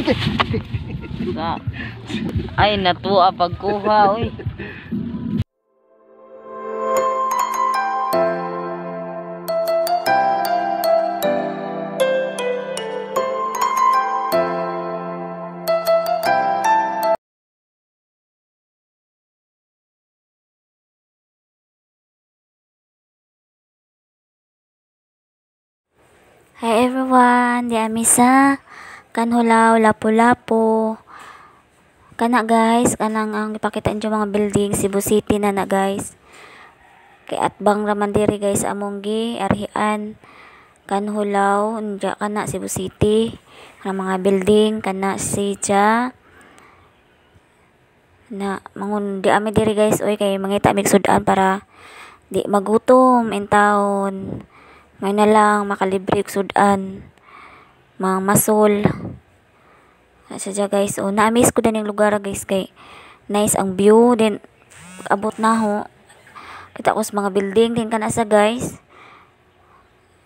Sa Ay, natuwa pagkuha, oy. Hi everyone, di ami sa Canjulao, Lapu-Lapu. Kana guys, kanang ang ipakita inyo mga building, Cebu City na na guys. Kay atbang raman diri guys among gi arian Canjulao, unya kana Cebu City. Ang mga building kana siya. Na mangun di ami diri guys oy kay mangita mig sud-an para di magutom intawon. May na lang makalibre og sud-an, mga masol. Asa siya guys, oh, na-amaze ko din yung lugar guys kay nice ang view din abot na ho. Kita ko sa mga building din kana sa guys.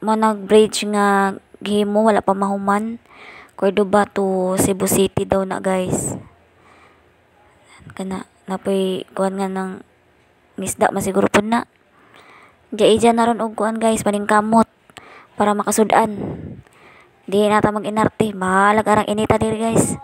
Mo nag bridge nga gihimo wala pa mahuman. Cordoba to Cebu City daw na guys. Kana napoy kuan nga nang ngisda masiguro pud na. Diya ija na ron og kuan guys, paningkamot para makasud-an. Di na ta mag-inarte, bahalag arang inita diri guys.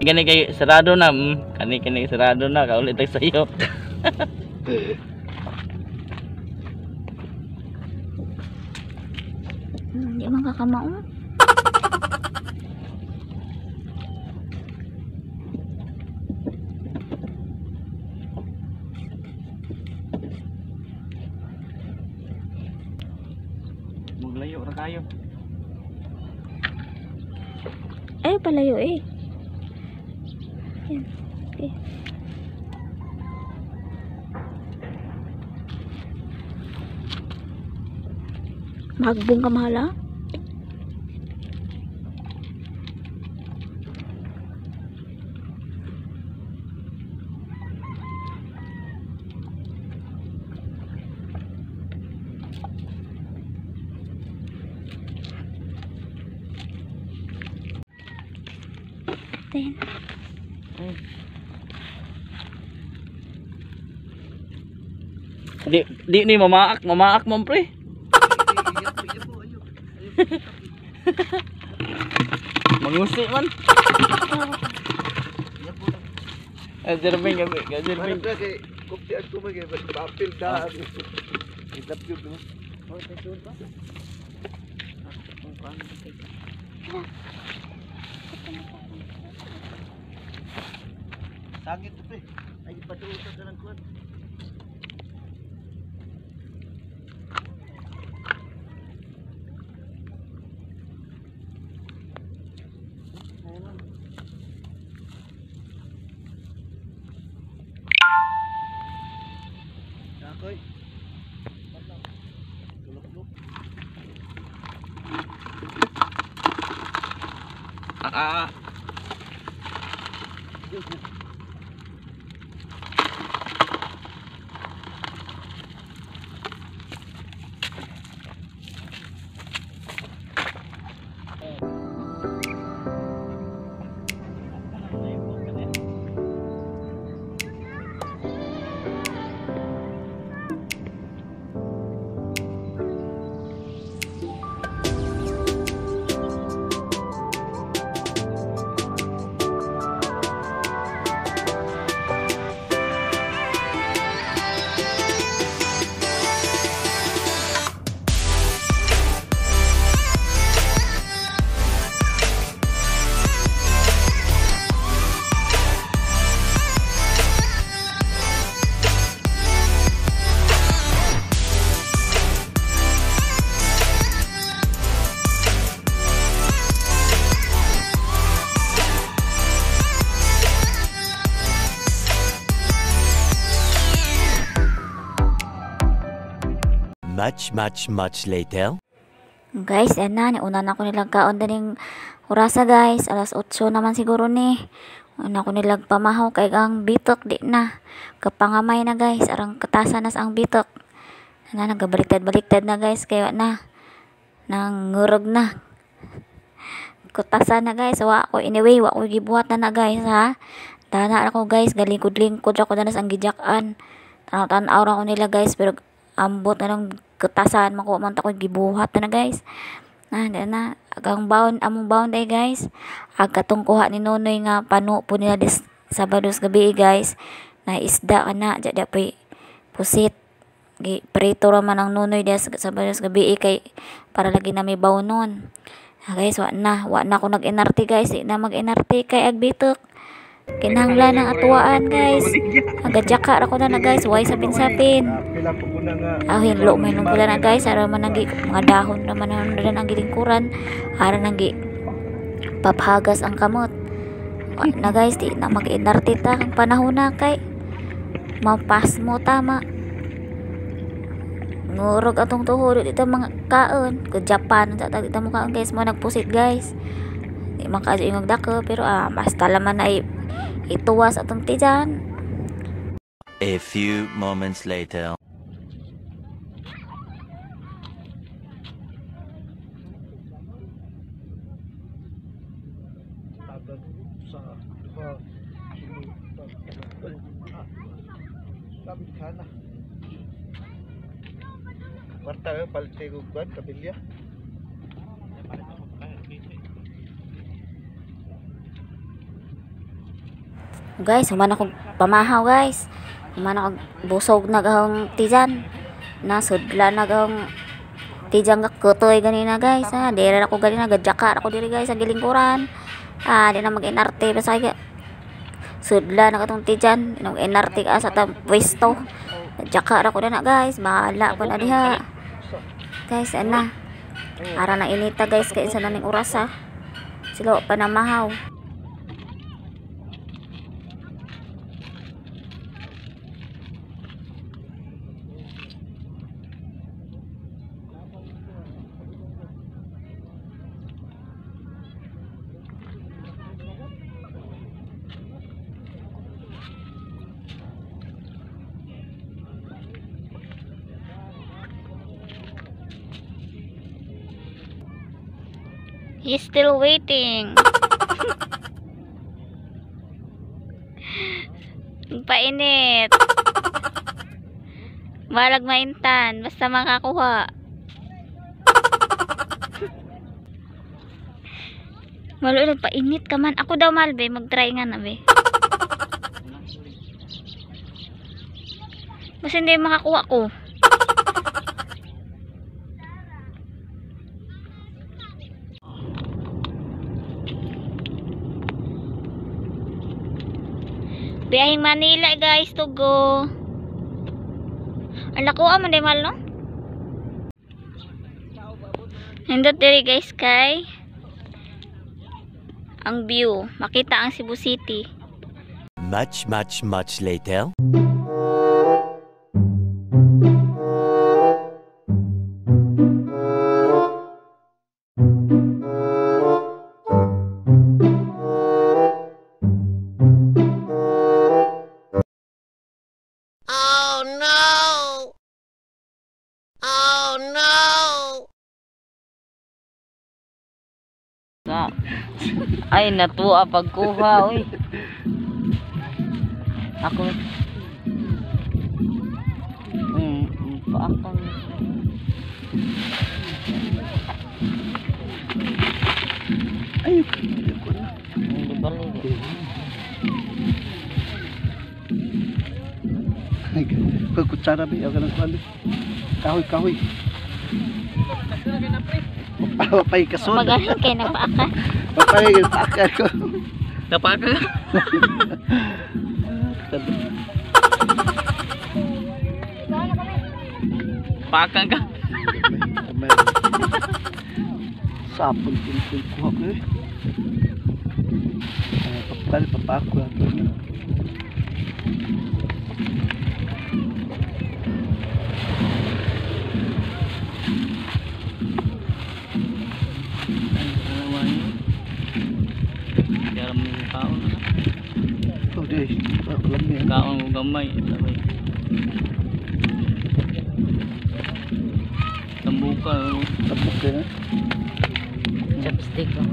Gani kay sarado na. Kani kani sarado na kaulit tag sayo. Di man kakamao. Maglayo ra kayo. Ay, palayo eh. Yan. Okay. Magbong ka mahala. Then, Di di ni mamaak, mamaak man pre. Mangusi man. Eh, Jerving, gabi, Jerving. Parang kay kupti ang tumag eh, papel da. Idap yun, no? Sangit to pre. Ay patuusan ka ng kuwan. Akoy. Tulok-lok. Ah, ah. Much, much, much later. Guys, yan na. Una na ko nilang kaon daning orasa guys. Alas 8 naman siguro ni. Una ko nilang pamahaw kay ang bitok di na. Kapangamay na guys. Arang katasan nas ang bitok. Na nagabaliktad-baliktad na guys. Kaya na. Nangurog na. Kutasan na guys. Wa ko anyway. Wa ko gibuhat na na guys ha. Dana ako guys. Galingkod-lingkod ako danas ang gijakan. Tanaw-tanaw ra ko nila guys. Pero ambot na lang kutasan makuha man ta ko gibuhat na, na guys. Na, di na. Agang baon, among baon day guys. Ag katong kuha ni Nonoy nga pano po nila des Sabado sa gabi guys. Na isda ka na, dya dya po'y pusit. Gi prito ra man ang Nonoy des Sabado sa gabi kay para lagi na may baonon. Ah, guys, wa na ko nag-NRT guys. Di na mag-NRT kay agbitok. Kinahanglan ang atuwaan guys. Agadyaka ra ko na na guys. Way sapin-sapin. Pila po ko na nga. Ah, hinlo may nung pula na guys. Ara man ang mga dahon naman ang ang gilingkuran. Ara nang gi paphagas ang kamot. Wa na guys, di na mag-NRT ta kang panahon na kay mapasmo tama. Ngurog atong tuhod dito mga kaon. Ko Japan sa tag dito mo kaon guys, mo nagpusit guys. Di man kaadyo ingog dako pero basta laman ay ituwas atong tiyan. A few moments later. Tagad sa duha tulo tatlo. Sabi ka na. Kwarta eh, palit tayo og kuwan, kabilya. Guys, human ako pamahaw guys. Human ako busog na gahong tijan. Nasudla na gahong tijan nga kutoy ganina guys. Ha, dire ako ganina gadjaka ako diri guys sa gilingkuran. Ah, di na mag-inarte basta kay sudla na katong tijan, nag inarte ka sa tang pwesto. Gadjaka ra ko na guys, bahala pa na diha. Guys, ana. Ara na inita guys kay isa na ning orasa. Sila pa na mahaw. He's still waiting. Painit. Balag maintan. Basta makakuha. Malo, nagpainit ka man. Ako daw, Malbe. Mag-try nga na, be. Basta hindi makakuha ko. Biyaheng Manila guys to go. Ang nakuha man di mahal no? Nindot diri guys kay ang view. Makita ang Cebu City. Much, much, much later. Ay, natuwa pagkuha, uy. Ako. Paakan. Ay, Hindi balik. Ay, kutsara ba? Ayaw ka ng kuwan. Kahoy, kahoy. Papay kasod. Magaling kay nagpaakan. Papay, paakan ko. Napaka ka? Paakan ka? Sapon tintin kuha ko eh. Papal, papako. Kaon ko gamay, sabay. Tambuka, oh. Tambuk eh. Chopstick, oh.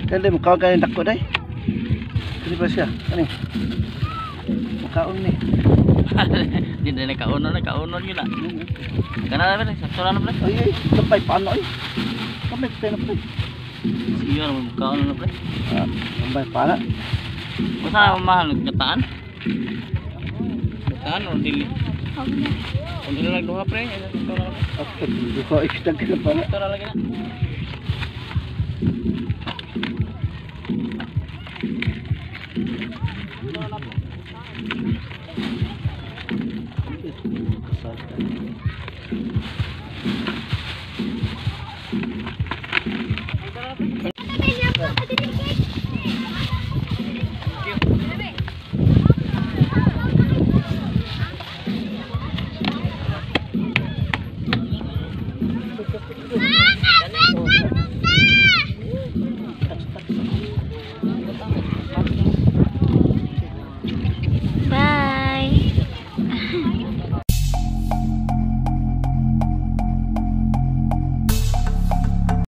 Kaya mukhaon ka ni dako day. Kani ba siya? Kani. Mukhaon ni. Di na nakaonon, nakaonon yun ah. Kana na pre, sakto na pre. Ay ay, kampay paano ay. Kampay pa na pre. Sige na mukhaon na pre. Ah, kampay paano. Basta na mahal kataan. Kataan o dili. Kung ilo lang duha pre, sakto na. Okay, duha ikitag ka pa. Sakto na lagi na.